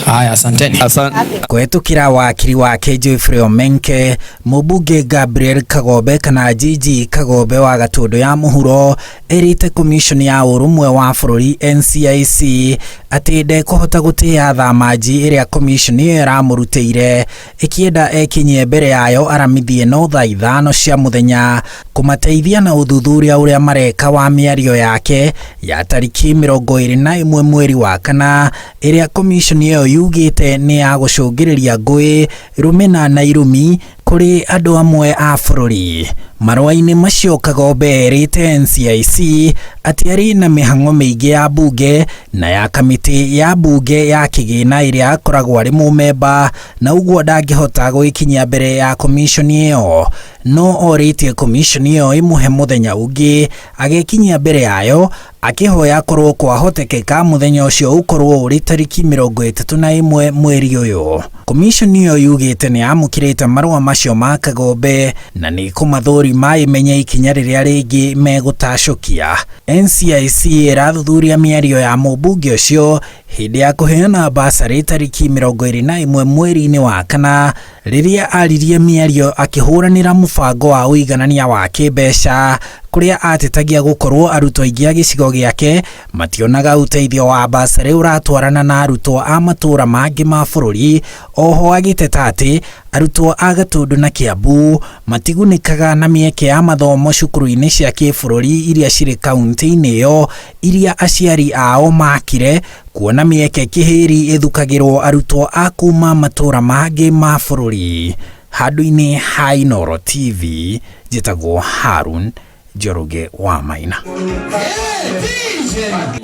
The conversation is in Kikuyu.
Haya, asanteni. Asante. Kũhetũkĩra wakiri wake Geoffrey Omenke, mũmbunge Gabriel Kagombe kana Gigi Kagombe wa Gatũndũ ya mũhuro ĩrĩte commission ya ũrũmwe wa bũrũri NCIC atĩ ndekũhota gũtĩĩa thamanji ĩrĩa commission ĩyo ĩramũrutĩire ĩkĩenda ekinyie mbere yayo aramithi ĩno thaa 5 cia mũthenya kũmateithia na ũthuthuria ũrĩa mareka wa mĩario yake ya tariki 21 mweri wa kana ĩrĩa commission ĩyo yugĩte nĩ ya gũcũngĩrĩria ngũĩ, rũmena na irumi kũrĩ andũ amwe a bũrũri. Marũa-inĩ macio Kagombe erĩte NCIC atĩ arĩ na mĩhang'o mĩingĩ ya bunge na ya kamĩtĩ ya bunge ya kĩgĩna ĩrĩa akoragwo arĩ mũmemba na ũguo ndangĩhota gwĩkinyia mbere ya commission ĩyo, no orĩtie commission ĩyo ĩmũhe mũthenya ũngĩ agekinyia mbere yayo akĩhoya korwo kwahotekeka mũthenya ũcio ũkorwo ũrĩ tariki 31 mweri ũyũ. Commission ĩyo yugĩte nĩ yamũkĩrĩte marũa macio ma Kagombe na nĩ kũmathũrima ĩmenye ikinya rĩrĩa rĩngĩ megũtacũkia. NCIC ĩrathuthuria mĩario ya mũmbunge ũcio hĩndĩ ya kũheana basarĩ tariki 21 mweri-inĩ wa kana rĩrĩa aririe mĩario akĩhũranĩra mũbango wa ũiganania wa kĩmbeca kũrĩa atetagia gũkorwo arutwo aingĩ a gĩcigo gĩake mationaga ũteithio wa basarĩ ũratwarana na arutwo a matũũra mangĩ ma bũrũri. Oho agĩteta atĩ arutwo a Gatũndũ na Kiambu matigunĩkaga na mĩeke ya mathomo cukuru-inĩ cia kĩbũrũri iria cirĩ kaunti-inĩ ĩyo iria aciari ao makire kuona mĩeke kĩhĩri ĩthukagĩrwo arutwo a kuma matũũra mangĩ ma bũrũri. Handũ-inĩ ha Inooro TV njĩtagwo Harun Njoroge wa Maina.